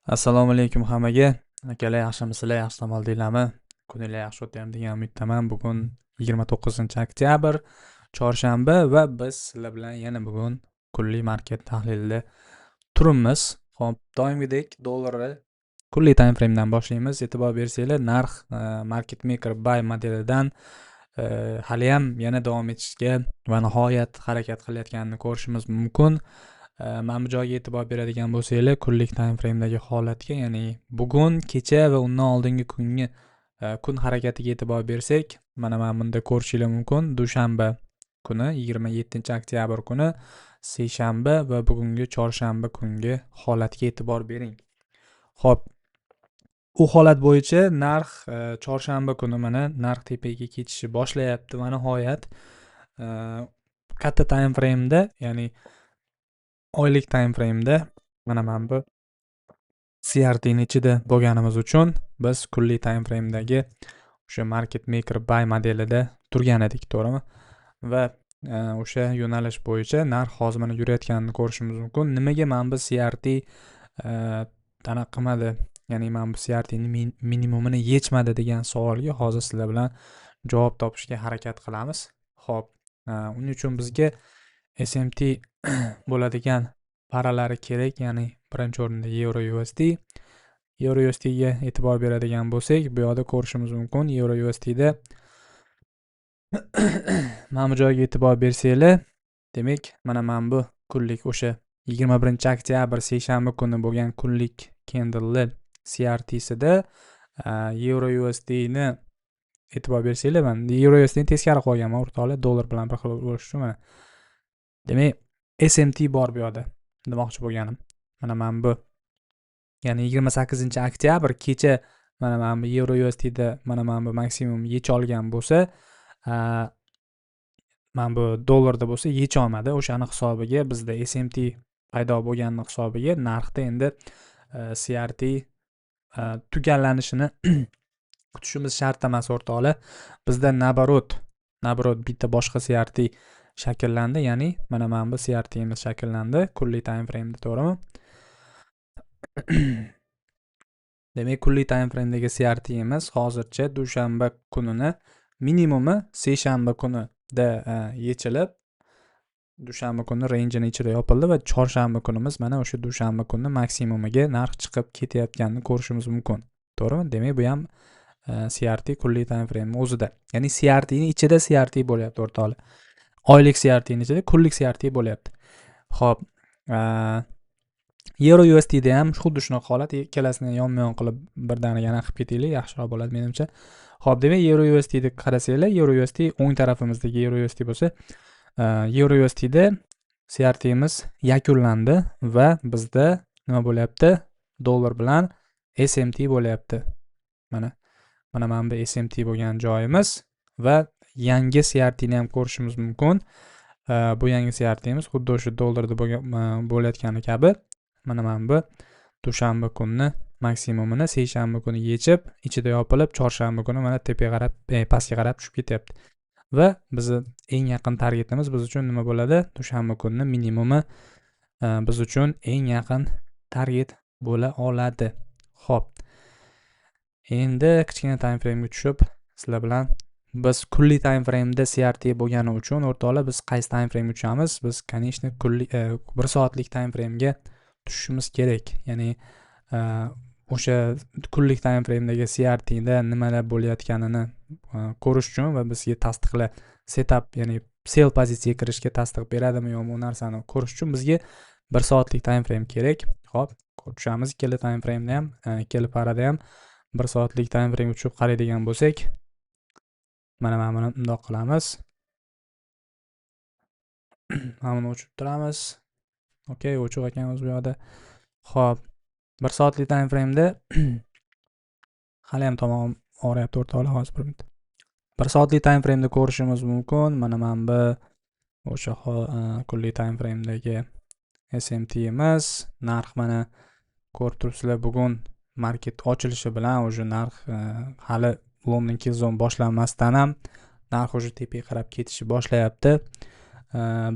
Assalomu alaykum hammaga. Akalar, yaxshimisizlar, yaxshi dam oldinglarmi? Kuninglar yaxshi o'tyapti degan umiddaman. Bugun 29-oktyabr, chorshanba va biz sizlar bilan yana bugun kunlik market tahlilida turibmiz. Xo'p, doimgidek dollarni kunlik time framedan boshlaymiz. E'tibor bersanglar, narx market maker buy modelidan haliyam yana davom etishga va nihoyat harakat qilayotganini ko'rishimiz mumkin. Mana bu joyga e'tibor beradigan bo'lsanglar, kunlik time frame'dagi holatga, ya'ni bugun, kecha va undan oldingi kungi kun harakatiga e'tibor bersak, mana bunda ko'rishinglar mumkin. Dushanba kuni, 27-oktyabr kuni, seshanba va bugungi chorshanba kungi holatga e'tibor bering. Xo'p, u holat bo'yicha narx chorshanba kuni mana narx tepaga ketishni boshlayapti va nihoyat katta time frame'da, ya'ni oylik time frame'da mana bu CRTning ichida bo'lganimiz uchun biz kunlik time frame'dagi o'sha market maker buy modelida turgan edik, to'g'rimi? Va o'sha yo'nalish bo'yicha narx hozir mana yurayotganini ko'rishimiz mumkin. Nimaga mana bu CRT tanaqa qilmadi, ya'ni mana bu CRTning minimumini yechmadi degan savolga hozir sizlar bilan javob topishga harakat qilamiz. Xo'p, uning uchun bizga SMT bo'ladigan paralari kerak, ya'ni birinchi o'rinda Euro USD. Euro USD ga e'tibor beradigan bo'lsak, bu yoqda ko'rishimiz mumkin. Euro USD da mana bu joyga e'tibor bersanglar, demak, mana bu kunlik o'sha 21-oktyabr seshanba kuni bo'lgan kunlik candle CRTsida Euro USD ni e'tibor bersanglar, mana Euro USD ni teskari qo'yganman o'rtoqlar, dollar bilan bir xil bo'lishi uchun mana. Demak, SMT bor bu yoqda demoqchi bo'lganim. Mana bu, ya'ni 28-oktyabr kecha mana bu Euro USD da mana bu maksimum yecha olgan bo'lsa, mana bu dollarda bo'lsa yecha olmadi. O'shani hisobiga bizda SMT paydo bo'lganini hisobiga narxda endi CRT tugallanishini kutishimiz shart emas o'rtoqlar. Bizda naborot bitta boshqa CRT shakllandi, ya'ni mana bu CRTimiz shakllandi kunlik time frame'da, to'g'rimi? Demak, kunlik time frame'dagi CRTimiz hozircha dushanba kunini minimumi seshanba kunida yechilib, dushanba kuni rangeini ichida yopildi va chorshanba kunimiz mana o'sha dushanba kuni maksimumiga narx chiqib ketayotganini ko'rishimiz mumkin, to'g'rimi? Demak, bu ham CRT kunlik time frame o'zida, ya'ni CRTning ichida CRT bo'lyapti o'rtoqlar. Oylik CRTning ichida kunlik CRT bo'lyapti. Xo'p, Euro USD da ham xuddi shunaqa holat. Ikkalasini yonma-yon qilib birdaniga yana qilib ketaylik, yaxshiroq bo'ladi menimcha. Xo'p, demak, Euro USD ni qarasanglar, Euro USD o'ng tarafimizdagi Euro USD bo'lsa, Euro USD da CRTimiz yakunlandi va bizda nima bo'lyapti? Dollar bilan SMT bo'lyapti. Mana bu SMT bo'lgan joyimiz va yangi CRT ni ham ko'rishimiz mumkin. Bu yangi CRTimiz xuddi o'sha dollarda bo'layotgani kabi mana bu dushanba kunini maksimumini seshanba kuni yechib, ichida yopilib, chorshanba kuni mana tepaga qarab, pastga qarab tushib ketyapti. Va bizni eng yaqin targetimiz biz uchun nima bo'ladi? Dushanba kunini minimumi biz uchun eng yaqin target bo'la oladi. Xo'p. Endi kichkina time frame'ga tushib, sizlar bilan biz kunlik time frame'da CRT bo'lgani uchun o'rtoqlar, biz qaysi time frame'ga tushamiz? Biz, конечно, kunlik 1 soatlik time frame'ga tushishimiz kerak. Ya'ni o'sha kunlik time frame'dagi CRTda nimalar bo'layotganini ko'rish uchun va bizga tasdiqlar setup, ya'ni sell pozitsiyaga kirishga tasdiq beradimi yo'qmi, u narsani ko'rish uchun bizga 1 soatlik time frame kerak. Xo'p, tushamiz ikkala time frame'da ham, ikkala parada ham 1 soatlik time frame'ga tushib qaraydigan bo'lsak, mana buni bundoq qilamiz. Mana buni o'chirib turamiz. Okey, o'chiq ekan o'zi bu yoqda. Xo'p, 1 soatlik time frame'da hali ham tomog'im og'riyapti o'rtoqlar, hozir bir minut. 1 soatlik time frame'da ko'rishimiz mumkin. Mana bu o'sha kunlik time frame'dagi SMTimiz. Narx mana ko'rib turibsizlar, bugun market ochilishi bilan o'sha narx hali London Killzone boshlanmasdan ham narx o'sha tepaga qarab ketishni boshlayapti.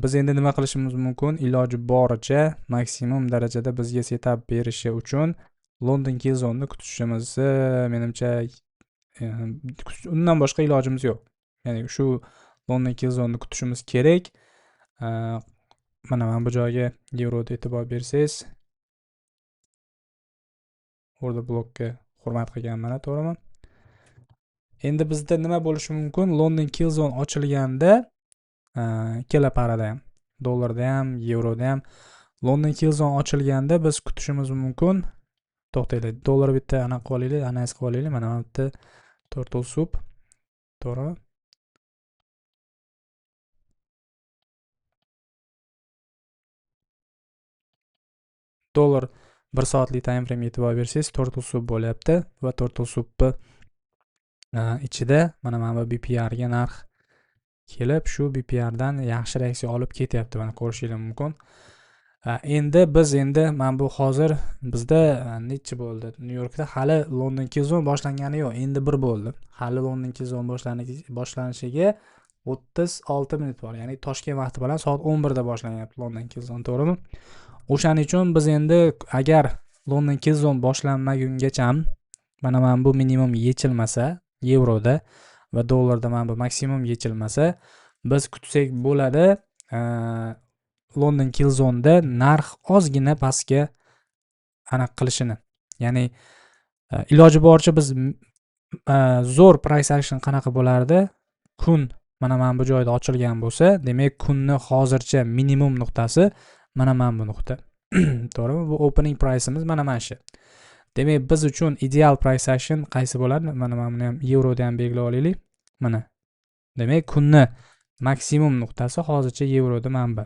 Biz endi nima qilishimiz mumkin? Iloji boricha maksimum darajada bizga setup berishi uchun London Killzone'ni kutishimizni menimcha undan boshqa ilojimiz yo'q. Ya'ni shu London Killzone'ni kutishimiz kerak. Mana bu joyga yevroda e'tibor bersangiz, order blokka hurmat qilgan mana, to'g'rimi? Endi bizda nima bo'lishi mumkin? London Killzone ochilganda ikkala parada ham, dollarda ham, yevroda ham London Killzone ochilganda biz kutishimiz mumkin. To'xtanglar, dollar bitta anaqa qilib olaylik, analiz qilib olaylik. Mana bu yerda turtle soup, to'g'rimi? Dollar 1 soatlik time frame e'tibor bersangiz, turtle soup bo'lyapti va turtle soupni ichida mana bu BPR ga narx kelib, shu BPR dan yaxshi reaksiya olib ketyapti. Mana ko'rishingiz mumkin. Endi biz mana bu hozir bizda necha bo'ldi? Nyu Yorkda hali London Killzone boshlangani yo'q, endi bir bo'ldi. Hali London Killzone boshlanishiga 36 minut bor. Ya'ni Toshkent vaqti bilan soat 11 da boshlanyapti London Killzone, to'g'rimi? O'shaning uchun biz endi agar London Killzone boshlanmagungacha mana bu minimum yechilmasa yevroda va dollarda mana bu maksimum yechilmasa, biz kutsak bo'ladi. London Killzone'da narx ozgina pastga aniq qilishini. Ya'ni iloji boricha biz zo'r price action qanaqa bo'lardi? Kun mana bu joyda ochilgan bo'lsa, demak kunni hozircha minimum nuqtasi mana bu nuqta. To'g'rimi? Bu opening price'imiz mana shu. Demak biz uchun ideal price action qaysi bo'ladi? Mana buni ham yevroda ham belgilab olaylik. Mana. Demak kunni maksimum nuqtasi hozircha yevroda mana bu.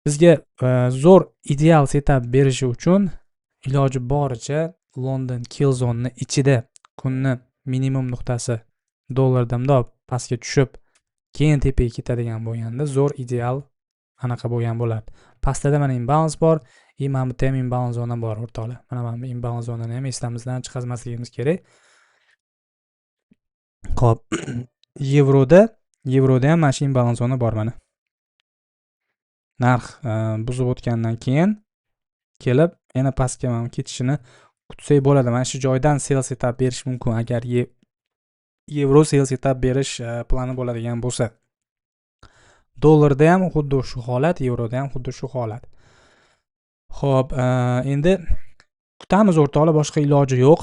Bizga zo'r ideal setup berishi uchun iloji boricha London Killzone'ni ichida kunni minimum nuqtasi dollarda bundoq pastga tushib, keyin tepaga ketadigan bo'lganda zo'r ideal anaqa bo'lgan bo'ladi. Pastda mana imbalance bor, mana bu yerda ham imbalance zona bor o'rtoqlar. Mana bu imbalance zonani ham eslamizdan chiqarmasligimiz kerak. Xo'p, yevroda ham mana shu imbalance zona bor mana. Narx buzib o'tgandan keyin kelib yana pastga mana ketishini kutsak bo'ladi. Mana shu joydan sell setup berish mumkin agar yevro sell setup berish plani bo'ladigan bo'lsa. Dollarda ham xuddi shu holat, yevroda ham xuddi shu holat. Xo'p, endi kutamiz o'rtoqlar, boshqa iloji yo'q.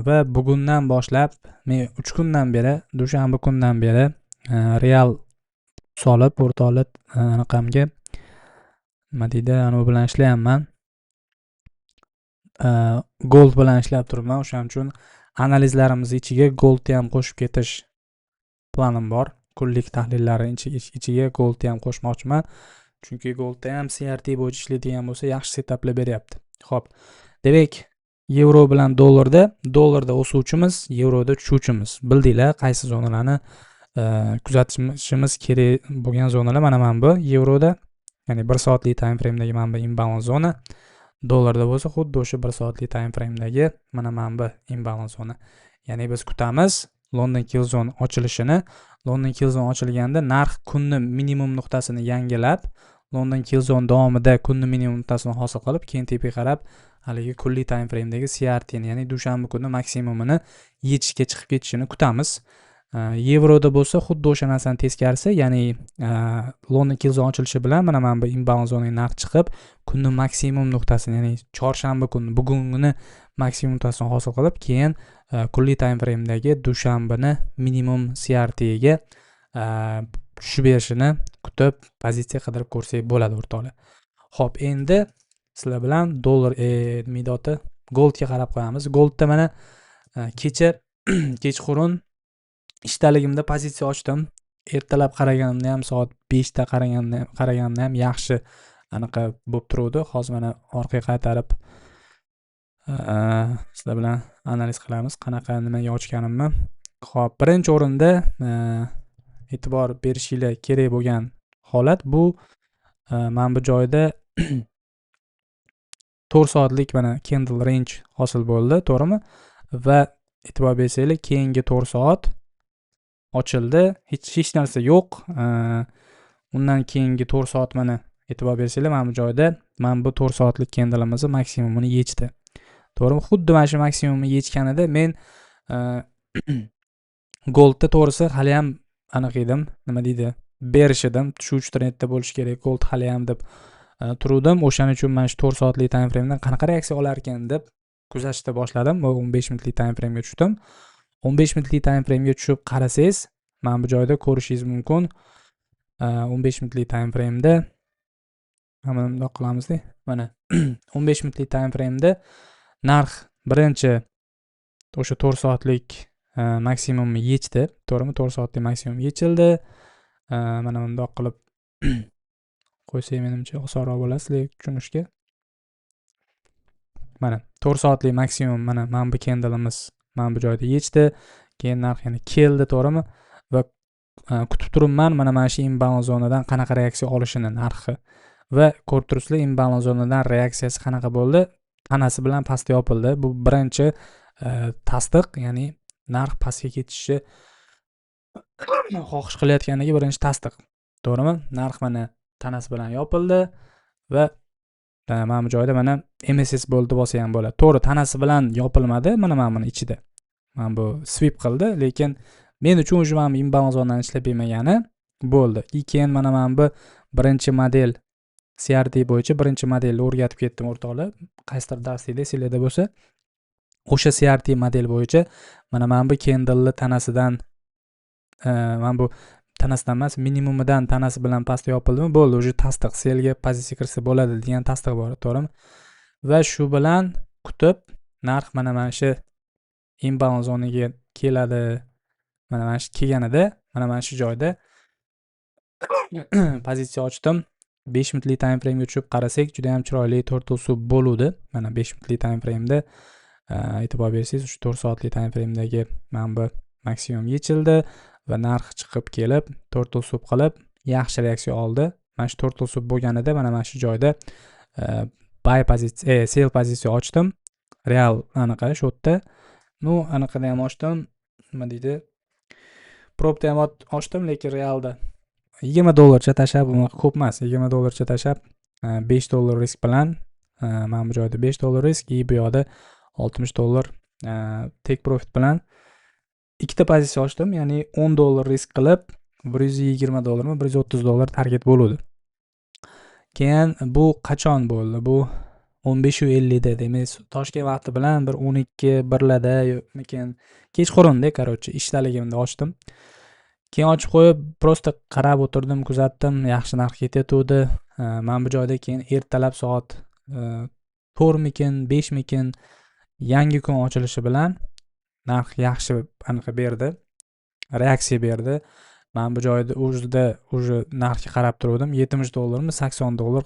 Va bugundan boshlab men 3 kundan beri, dushanba kundan beri real solib o'rtoqlar anaqamga nima deydi, anavi bilan ishlayapman. Gold bilan ishlab turibman. O'shaning uchun analizlarimiz ichiga goldni ham qo'shib ketish planim bor. Kunlik tahlillari ichiga goldni ham qo'shmoqchiman. Chunki goldda ham CRT bo'yicha ishlaydigan bo'lsa, yaxshi setuplar beryapti. Xo'p, demak, yevro bilan dollarda o'suvchimiz, yevroda tushuvchimiz. Bildinglar qaysi zonalarni kuzatishimiz kerak bo'lgan zonalar mana bu yevroda, ya'ni 1 soatlik time frame'dagi mana bu imbalance zona, dollarda bo'lsa xuddi o'sha 1 soatlik time frame'dagi mana bu imbalance zona. Ya'ni biz kutamiz London Killzone ochilishini. London Killzone ochilganda narx kunni minimum nuqtasini yangilab, London Killzone davomida kunni minimum nuqtasini hosil qilib, keyin tepaga qarab haligi kunlik time frame'dagi CRT ni, ya'ni dushanba kuni maksimumini yechishga chiqib ketishini kutamiz. Yevroda bo'lsa xuddi o'sha narsani teskarisi, ya'ni London Killzone ochilishi bilan mana bu imbalance zonaga narx chiqib, kunni maksimum nuqtasini, ya'ni chorshanba kuni bugungini maksimum nuqtasini hosil qilib, keyin kunlik time frame'dagi dushanbani minimum CRT ga tushib berishini kutib pozitsiya qidirib ko'rsak bo'ladi o'rtoqlar. Xo'p, endi sizlar bilan dollar midoti goldga qarab qo'yamiz. Goldda mana kecha kechqurun ishdaligimda pozitsiya ochdim. Ertalab qaraganimda ham soat 5 da qaraganimda ham yaxshi anaqa bo'lib turuvdi. Hozir mana orqaga qaytarib sizlar bilan analiz qilamiz qanaqa nimaga ochganimni. Xo'p, birinchi o'rinda e'tibor berishinglar kerak bo'lgan holat bu mana bu joyda 4 soatlik mana candle range hosil bo'ldi, to'g'rimi? Va e'tibor bersanglar, keyingi 4 soat ochildi, hech narsa yo'q. Undan keyingi 4 soat mana e'tibor bersanglar, mana bu joyda mana bu 4 soatlik candleimizni maksimumini yechdi. To'g'rimi? Xuddi mana shu maksimumni yechganida men goldda, to'g'risi, haliyam anaqa edim, nima deydi, bearish edim. Shu uch trendda bo'lishi kerak gold haliyam deb turuvdim. O'shaning uchun mana shu 4 soatlik time framedan qanaqa reaksiya olar ekan deb kuzatishni boshladim va 15 minutlik time framega tushdim. 15 minutlik time framega tushib qarasangiz, mana bu joyda ko'rishingiz mumkin. 15 minutlik time frameda mana bundoq qilamizda, mana 15 minutlik time frameda narx birinchi o'sha 4 soatlik maksimumni yechdi, to'g'rimi? 4 soatlik maksimum yechildi. Mana bundoq qilib qo'ysak, menimcha, osonroq bo'ladi sizlarga tushunishga. Mana 4 soatlik maksimum, mana bu candleimiz mana bu joyda yechdi. Keyin narx yana keldi, to'g'rimi? Va kutib turibman mana shu imbalance zonadan qanaqa reaksiya olishini narxi. Va ko'rib turibsizlar, imbalance zonadan reaksiyasi qanaqa bo'ldi: tanasi bilan pastga yopildi. Bu birinchi tasdiq, ya'ni narx pastga ketishi xohish qilayotganligi birinchi tasdiq, to'g'rimi? Narx mana tanasi bilan yopildi va mana bu joyda mana MSS bo'ldi deb olsa ham bo'ladi. To'g'ri, tanasi bilan yopilmadi, mana buni ichida mana bu sweep qildi, lekin men uchun уже mana bu imbalance zonani ishlab bermagani bo'ldi. И keyin mana bu birinchi model, CRT bo'yicha birinchi modelni o'rgatib ketdim, o'rtoqlar, qaysidir darslikda esinglarda bo'lsa. O'sha CRT model bo'yicha mana bu candleni tanasidan, mana bu tanasidan emas, minimumidan tanasi bilan pastga yopildimi, bo'ldi, уже tasdiq, sellga pozitsiya kirsa bo'ladi degan tasdiq bor, to'g'rimi? Va shu bilan kutib, narx mana shu imbalance zonaga keladi. Mana shu kelganida mana shu joyda pozitsiya ochdim. 5 minutlik time framega tushib qarasak, juda yam chiroyli turtle soup bo'luvdi. Mana 5 minutlik time frameda e'tibor bersangiz, shu 4 soatlik time framedagi mana bu maksimum yechildi va narx chiqib kelib, turtle soup qilib, yaxshi reaksiya oldi. Mana shu turtle soup bo'lganida mana shu joyda buy pozitsiya, sell pozitsiya ochdim real anaqa shu yerda. Ну, anaqada ham ochdim, nima deydi, propda ham ochdim, lekin realda 20 dollarcha tashlab, unaqa ko'p emas, 20 dollarcha tashlab, 5 dollar risk bilan. Mana bu joyda 5 dollar risk и bu yoqda 60 dollar take profit bilan ikkita pozitsiya ochdim, ya'ni 10 dollar risk qilib, 120 dollarmi, 130 dollar target bo'luvdi. Keyin bu qachon bo'ldi? Bu 15:50da, demak, Toshkent vaqti bilan bir 12, 1larda yo'qmikin, kechqurunda, короче, ishdaligimda ochdim. Keyin ochib qo'yib, просто qarab o'tirdim, kuzatdim, yaxshi narx ketayotgandi mana bu joyda. Keyin ertalab soat 4mikin, 5mikin, yangi kun ochilishi bilan narx yaxshi anaqa berdi, reaksiya berdi. Mana bu joyda o'zida уже narxga qarab turgandim, 70 dollarmi, 80 dollar,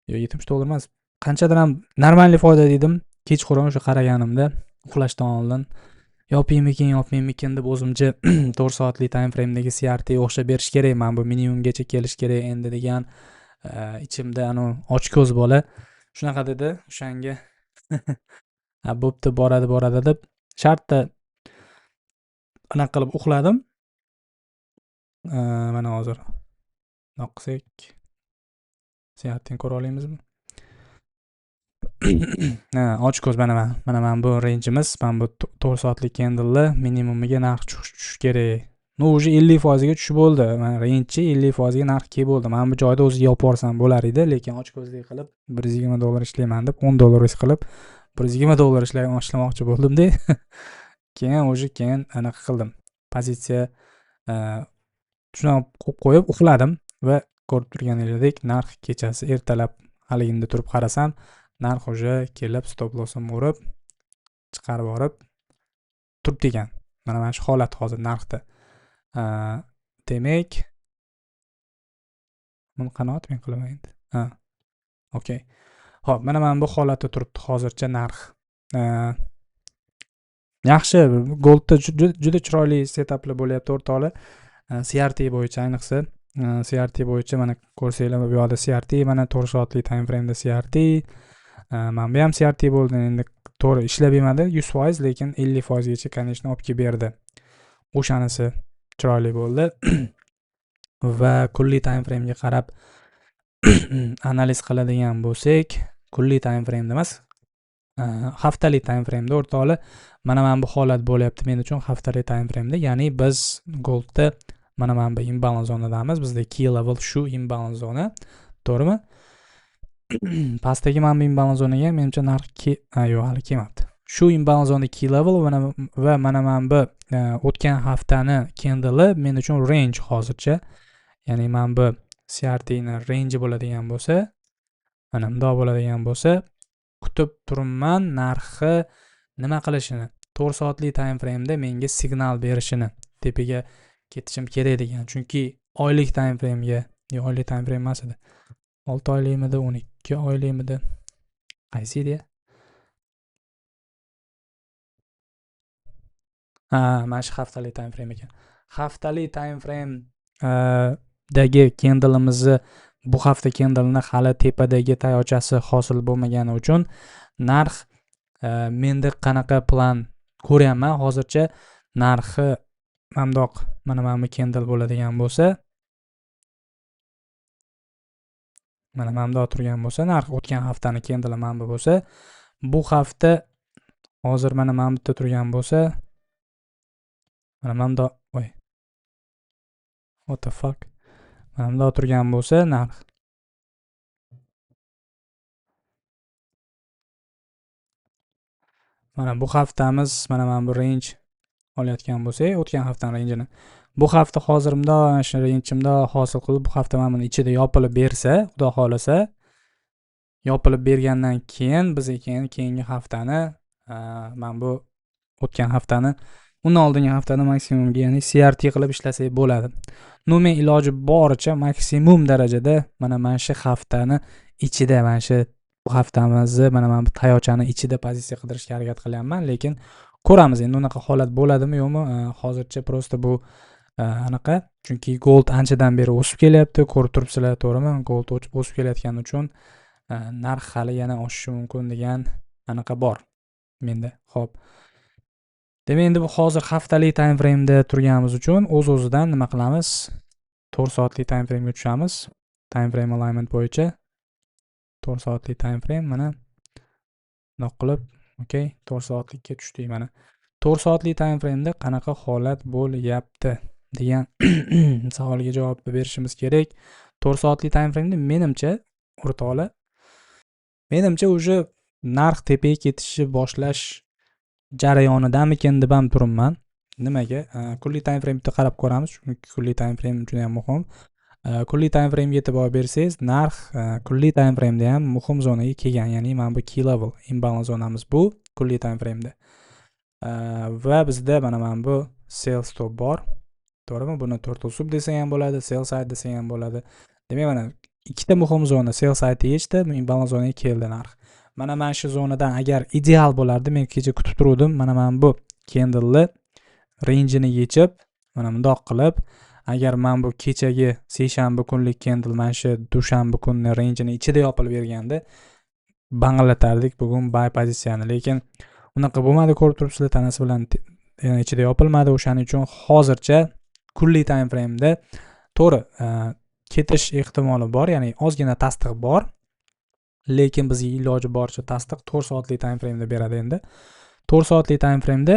yo'q, 70 dollar emas, qanchadir ham нормальный foyda dedim. Kechqurun o'sha qaraganimda, uxlashdan oldin yopaymikin, yopmaymikin deb o'zimcha 4 soatlik time framedagi CRT o'xshab berish kerak, mana bu minimumgacha kelish kerak endi degan ichimda anavi ochko'z bola shunaqa dedi. O'shanga ha, bo'pti, boradi, boradi deb shartta anaqa qilib uxladim. Mana hozir bundoq qilsak, CRTni ko'ra olamizmi? Ha, ochko'z, mana bu rangeimiz, mana bu 4 soatlik candleni minimumiga narx tushishi kerak. Ну, уже 50 foizga tushib bo'ldi. Mana rangechi 50 foizga narx kelib bo'ldi. Mana bu joyda o'zi yopib yuborsam bo'lar edi, lekin ochko'zlik qilib, 120 dollar ishlayman deb, 10 dollar risk qilib, 120 dollar ishlamoqchi bo'ldimda. Keyin уже keyin anaqa qildim, pozitsiya shunaqa qo'yib qo'yib uxladim. Va ko'rib turganingizdek, narx kechasi, ertalab haligimda turib qarasam, narx уже kelib, stop lossimni urib, chiqarib yuborib turibdi ekan. Mana shu holat hozir narxda. Demak, buni qanaqa men qilaman endi? Ha, okey, ho'p, mana bu holatda turibdi hozircha narx. Yaxshi, goldda juda chiroyli setuplar bo'lyapti, o'rtoqlar, CRT bo'yicha, ayniqsa CRT bo'yicha. Mana ko'rsanglar, bu yoqda CRT, mana 4 soatlik time frameda CRT, mana bu ham CRT bo'ldi. Endi to'g'ri, ishlab bermadi 100%, lekin 50 foizgacha, конечно, olib kelib berdi. O'shanisi chiroyli bo'ldi. Va kunlik time framega qarab analiz qiladigan bo'lsak, kunlik time frameda emas, Haftalik time frame'da o'rtoqlar, mana bu holat bo'lyapti men uchun haftalik time frame'da, ya'ni biz goldda mana bu imbalance zonadamiz. Bizda key level shu imbalance zona, to'g'rimi? Pastdagi mana bu imbalance zonaga menimcha narx yo'q, hali kelmabdi. Shu imbalance zona key level va mana bu o'tgan haftani candle'i men uchun range hozircha. Ya'ni mana bu CRT ni range bo'ladigan bo'lsa, mana bundoq bo'ladigan bo'lsa, kutib turibman narxi nima qilishini, 4 soatlik time frame'da menga signal berishini, tepaga ketishim kerak degan. Chunki oylik time frame'ga, yo'q, oylik time frame emas edi. 6 oylikmidi, 12 oylikmidi? Qaysi edi? Ha, mana shu haftalik time frame ekan. Haftalik time frame dagi candle'imizni, bu hafta candle'ni hali tepadagi tayoqchasi hosil bo'lmagani uchun narx menda qanaqa plan ko'ryapman hozircha. Narxi mamdoq mana bu candle bo'ladigan bo'lsa, mana bundoq turgan bo'lsa, narx o'tgan haftani candle'i mana bu bo'lsa, bu hafta hozir mana bu yerda turgan bo'lsa, mana bundoq, voy, what the fuck, mana bundoq turgan bo'lsa narx mana bu haftamiz mana bu range olayotgan bo'lsak, o'tgan haftaning rangeini bu hafta hozir bundoq mana shu range bundoq hosil qilib, bu hafta mana buni ichida yopilib bersa, xudo xolasa yopilib bergandan keyin biz keyin keyingi haftani mana bu o'tgan haftani, undan oldingi haftani maksimumga, ya'ni CRT qilib ishlasak bo'ladi. No, men iloji boricha maksimum darajada mana shu haftani ichida, mana shu bu haftamizni mana bu tayoqchani ichida pozitsiya qidirishga harakat qilyapman, lekin ko'ramiz endi unaqa holat bo'ladimi yo'qmi. Hozircha prosta bu anaqa, chunki gold anchadan beri o'sib kelyapti, ko'rib turibsizlar, to'g'rimi? Gold o'sib kelayotgani uchun narx hali yana oshishi mumkin degan anaqa bor menda. Xo'p. Demak, endi bu hozir haftalik time frame'da turganimiz uchun o'z-o'zidan nima qilamiz? 4 soatlik time frame'ga tushamiz. Time frame alignment bo'yicha 4 soatlik time frame mana bundoq qilib, okey, 4 soatlikka tushdik mana. 4 soatlik time frame'da qanaqa holat bo'lyapti degan savolga javob berishimiz kerak. 4 soatlik time frame'da menimcha o'rtoqlar, menimcha уже narx tepaga ketishni boshlash jarayonidamikin deb ham turibman. Nimaga? Kunlik time frame'ga qarab ko'ramiz, chunki kunlik time frame juda ham muhim. Kunlik time frame'ga e'tibor bersangiz, narx kunlik time frame'da ham muhim zonaga kelgan, ya'ni mana bu key level imbalance zonamiz bu kunlik time frame'da. Va bizda mana bu sell stop bor. To'g'rimi? Buni turtle soup desa ham bo'ladi, sell side desa ham bo'ladi. Demak, mana ikkita muhim zona sell side yechdi, imbalance zonaga keldi narx. Mana shu zonadan agar ideal bo'lardi, men kecha kutib turuvdim, mana bu candle'ni range'ini yechib, mana bundoq qilib, agar mana bu kechagi seshanba kunlik candle mana shu dushanba kunni range'ini ichida yopilib berganda bang'latardik bugun buy pozitsiyani, lekin unaqa bo'lmadi, ko'rib turibsizlar, tanasi bilan ichida yopilmadi. O'shaning uchun hozircha kunlik time frame'da to'g'ri ketish ehtimoli bor, ya'ni ozgina tasdiq bor, lekin bizga iloji boricha tasdiq 4 soatlik time frame'da beradi endi. 4 soatlik time frame'da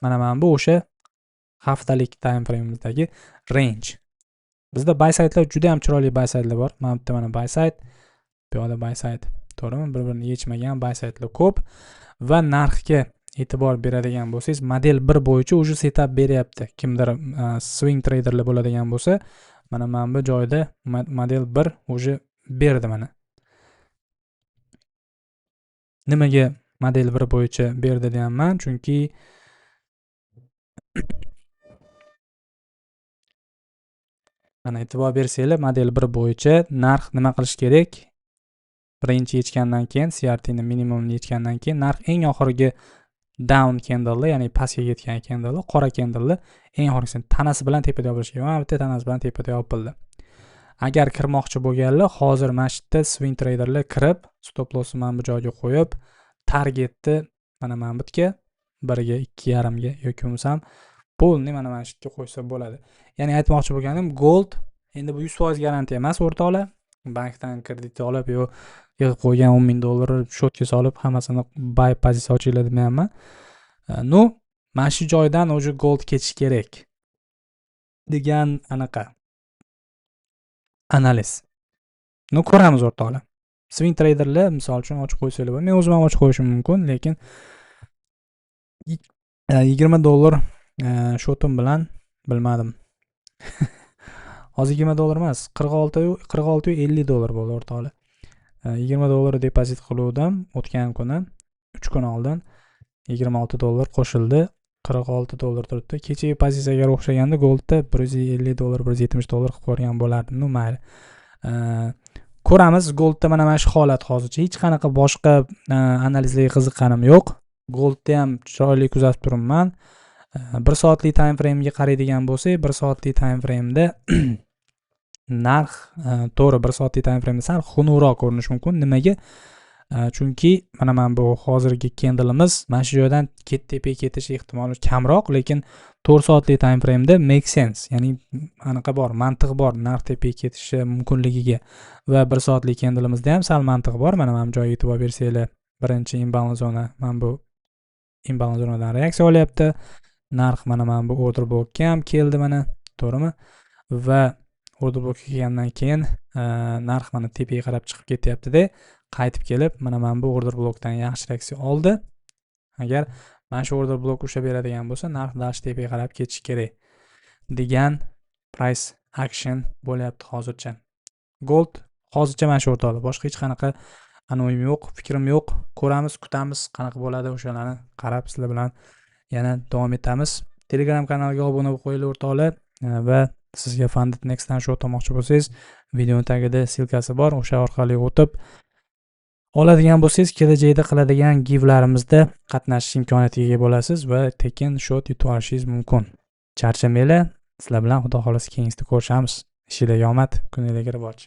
mana bu o'sha haftalik time frame'dagi range. Bizda buy side'lar juda ham chiroyli buy side'lar bor. Mana bitta mana buy side, bu yoqda buy side, to'g'rimi? Bir-birini yechmagan buy side'lar ko'p va narxga e'tibor beradigan bo'lsangiz, model 1 bo'yicha уже setup beryapti. Kimdir swing traderlar bo'ladigan bo'lsa, mana bu joyda model 1 уже berdi mana. Nimaga model 1 bo'yicha berdi deyapman? Chunki mana e'tibor bersanglar, model 1 bo'yicha narx nima qilish kerak? Birinchi yechgandan keyin, CRT ni minimumini yechgandan keyin narx eng oxirgi down candle'ni, ya'ni pastga ketgan candle'ni, qora candle'ni eng oxirgisini tanasi bilan tepada yopilishi kerak. Mana bitta tanasi bilan tepada yopildi. Agar kirmoqchi bo'lganlar hozir mana shu yerda swing traderlar kirib, stop lossni mana bu joyga qo'yib, targetni mana bu yerga 1ga, 2.5ga yoki bo'lmasam polni mana shu yerga qo'ysa bo'ladi. Ya'ni aytmoqchi bo'lganim, gold endi bu 100% garantiya emas o'rtoqlar. Bankdan kredit olib yo yig'ib qo'ygan 10 000 dollarni счёт ga solib, hammasini buy pozitsiya ochinglar demayapman. Ну, mana shu joydan уже gold ketishi kerak degan anaqa analiz. Ну, ko'ramiz, o'rtoqlar. Swing traderlar, misol uchun, ochib qo'ysanglar bo'ladi. Men o'zim ham ochib qo'yishim mumkin, lekin 20 dollar счёт im bilan bilmadim. Hozir 20 dollar emas, 46, 46,50 dollar bo'ldi, o'rtoqlar. 20 dollar depozit qiluvdim o'tgan kuni, 3 kun oldin 26 dollar qo'shildi, 46 dollar turibdi. Kechagi pozitsiyaga o'xshaganda goldda 150 dollar, 170 dollar qilib ko'rgan bo'lardim. Ну, mayli, ko'ramiz. Goldda mana shu holat hozircha. Hech qanaqa boshqa analizlarga qiziqqanim yo'q. Goldni ham chiroyli kuzatib turibman. 1 soatlik time framega qaraydigan bo'lsak, 1 soatlik time frameda narx, to'g'ri, 1 soatlik time frameda sal xunukroq ko'rinishi mumkin. Nimaga? Chunki mana bu hozirgi candleimiz mana shu joydan tepaga ketish ehtimoli kamroq, lekin 4 soatlik time frameda make sense, ya'ni anaqa bor, mantiq bor narx tepaga ketishi mumkinligiga. Va 1 soatlik candleimizda ham sal mantiq bor. Mana bu joyga e'tibor bersanglar, birinchi imbalance zona, mana bu imbalance zonadan reaksiya olyapti narx. Mana bu order blockka ham keldi mana, to'g'rimi? Va order blockka kelgandan keyin narx mana tepaga qarab chiqib ketyaptida, qaytib kelib mana bu order blokdan yaxshi reaksiya oldi. Agar mana shu order blok ushlab beradigan bo'lsa, narx дальше tepaga qarab ketishi kerak degan price action bo'lyapti hozircha. Gold hozircha mana shu, o'rtoqlar, boshqa hech qanaqa anoyim yo'q, fikrim yo'q. Ko'ramiz, kutamiz, qanaqa bo'ladi, o'shalarni qarab sizlar bilan yana davom etamiz. Telegram kanaliga obuna bo'lib qo'yinglar, o'rtoqlar. Va sizga Funded Nextdan счёт olmoqchi bo'lsangiz, videoni tagida ссылка si bor, o'sha orqali o'tib oladigan bo'lsangiz, kelajakda qiladigan givlarimizda qatnashish imkoniyatiga ega bo'lasiz va tekin счёт yutib olishingiz mumkin. Charchamanglar, sizlar bilan xudo xohlasa keyingisida ko'rishamiz. Ishinglarga omad, kuninglarga rivoj.